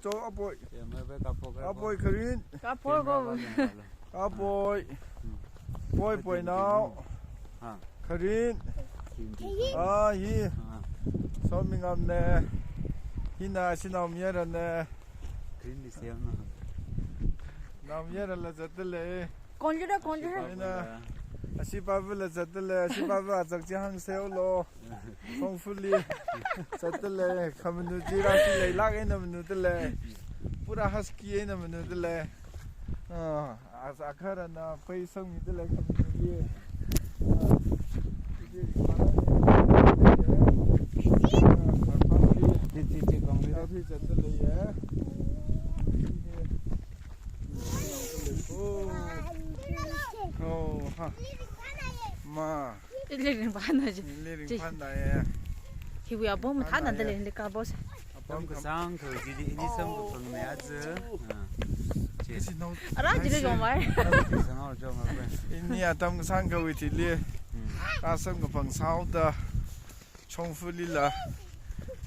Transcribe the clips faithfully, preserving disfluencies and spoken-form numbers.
Cho apoi. Apoi Kharin. Apoi ko. Apoi. Poi, poinao. Kharin. Ah, hi. Somingamne. Hina ashi naomayarane. Naomayarala zatdalei. Konjira, konjira. Hina. Ashi pāvula zatdalei. Ashi pāva azak chi hāngseolo. Shongfali. Zatdalei. Khamanu chi rāsi leilāk eina manudalei. Pura husky eina manudalei. Ah, as-, akharana pei sangmidalei khamanuli. Ah, chi chi ringphānai. Ah, ringphānai. Chi, chi, chi, kong ni. Yāthui zatdaleiye. Oh, ha. Ma. Ili ringphānai chi. Ili ringphānaiye. Hiwui apam mathānadalei, ili ka boss. Atam kasāngkha chili ini samkaphangna aja. Ah. Chi. Ara chili jomai. Kasāngao jomai. Ini atam kasāngkhawui chili. Hmm. Ka samkaphang sāhaoda. Shongfalila.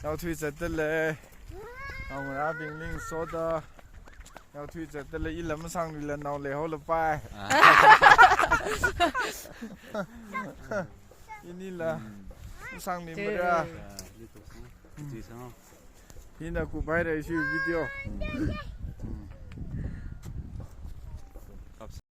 Yāthui zatdalei. Naongarābingli ngasoda. Yāthui zatdalei, ila masangluila nao leihaolapai. Ah. Inila. Hmm. Masangli mara. Ah, chi sāngao. Hina kuphaira ishi video. Hmm.